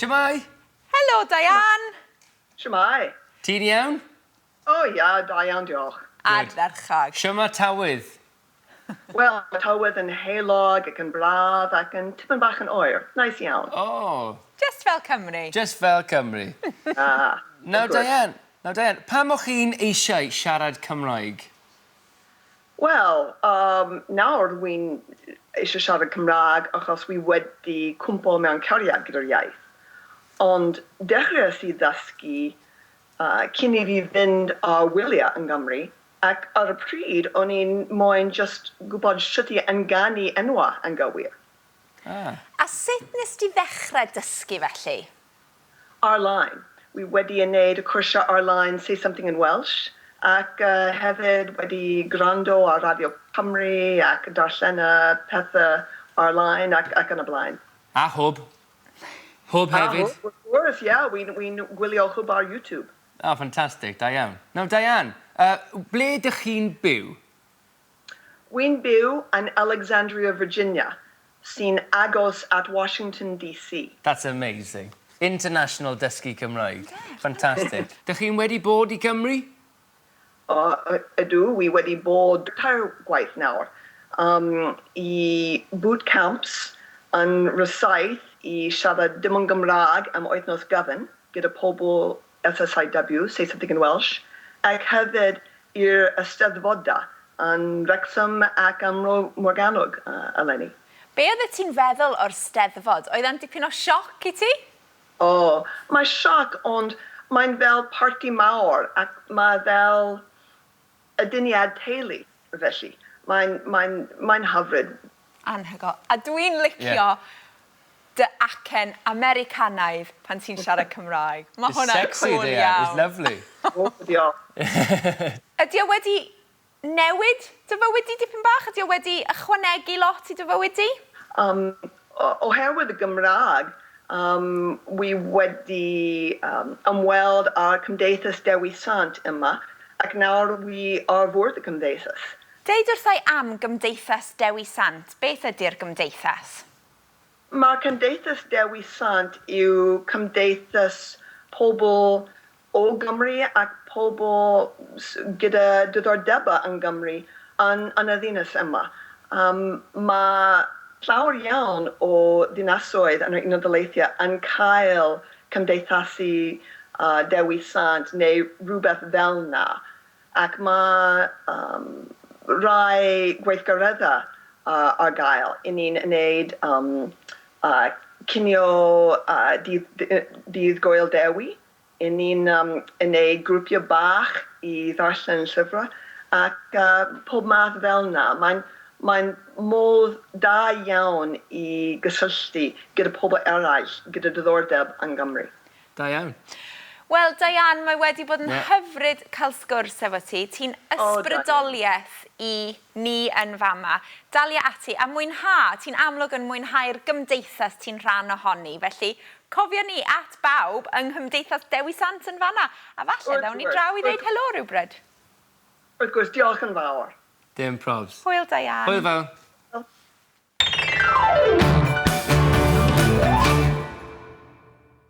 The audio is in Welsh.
Shwmae? Helo, Diane! Shwmae? Ti'n iawn? O ia, da iawn, diolch. Ardderchog. Shwma tywydd? Wel, mae tywydd yn heulog ac yn braf ac yn tipyn bach yn oer. Nice iawn. O! Just fel Cymru. Just fel Cymru. Ah, Nawr wrth gwrs. Diane, nawr Diane, pam o'ch chi'n eisiau siarad Cymraeg? Wel, um, nawr wy'n eisiau siarad Cymraeg achos wi wedi cwmpo mewn cariad gyda'r iaith. Ond dechreuais i ddysgu cyn i fi fynd ar wyliau yng Nghymru, ac ar y pryd o'n i'n moyn jyst gwybod shwt i ynganu enwau yn gywir. Ah. A sut nes di ddechrau dysgu felly? Ar-lein. Wi wedi yn neud y cwrsiau ar-lein Say Something in Welsh ac hefyd wedi gwrando ar Radio Cymru ac darllen y pethau ar-lein ac ac yn y blaen. A Hwb. Hwb hefyd. A Hwb, wrth gwrs, ie. Wi'n wi'n gwylio Hwb ar YouTube. O, ffantastig, da iawn. Nawr, Diane, uh, ble ydych chi'n byw? Wi'n byw yn Alexandria, Virginia, sy'n agos at Washington DC. That's amazing. International dysgu Cymraeg. Fantastic. Dych chi'n wedi bod i Gymru? O, ydw, wi wedi bod tair gwaith nawr um, i boot camps yn Rosyth i siarad dim ond Gymraeg am wythnos gyfan gyda pobl SSIW, Say Something in Welsh, ac hefyd i'r Eisteddfodau yn Wrexham ac ym Mro Morgannwg eleni. Be oeddet ti'n feddwl o'r Steddfod? Oedd e'n dipyn o sioc i ti? O, mae sioc ond mae'n fel parti mawr ac mae fel aduniad teulu felly mae'n mae'n mae'n hyfryd. Anhygoel. A dwi'n licio dy acen Americanaidd pan ti'n siarad Cymraeg. Mae hwnna'n It's sexy, cŵl Deian. iawn. It's lovely. O, diolch. Ydy o wedi newid dy fywyd di dipyn bach? Ydy o wedi ychwanegu lot i dy fywyd di? Um, oherwydd y Gymraeg, um, wi wedi um, ymweld â'r Cymdeithas Dewi Sant yma, ac nawr wi ar fwrdd y Cymdeithas. Deud wrtha i am Gymdeithas Dewi Sant. Beth ydy'r gymdeithas? Mae'r Cymdeithas Dewi Sant yw cymdeithas pobl o Gymru ac pobl gyda diddordebau yn Gymru yn yn y ddinas yma. Um, mae llawer iawn o ddinasoedd yn yr Unol Daleithiau yn cael cymdeithasu Dewi Sant neu rhywbeth fel 'na. Ac mae um, rai gweithgareddau ar gael. I ni'n wneud um, cinio dydd, dydd Gŵyl Dewi. I ni'n um, wneud grwpiau bach i ddarllen llyfrau ac pob math fel 'na. Mae'n mae'n modd da iawn i gysylltu gyda pobl eraill gyda diddordeb yng Nghymru. Da iawn. Wel, Diane, mae wedi bod yn hyfryd cael sgwrs efo ti. Ti'n ysbrydoliaeth i ni yn fama. Dalia ati a mwynha. Ti'n amlwg yn mwynhau'r gymdeithas ti'n rhan ohoni. Felly, cofio ni at bawb yng Nghymdeithas Dewi Sant yn fanna. A falle ddawn ni draw i ddeud helo rhywbryd. Wrth gwrs, diolch yn fawr. Dim probs. Hwyl, Diane. Hwyl fawr.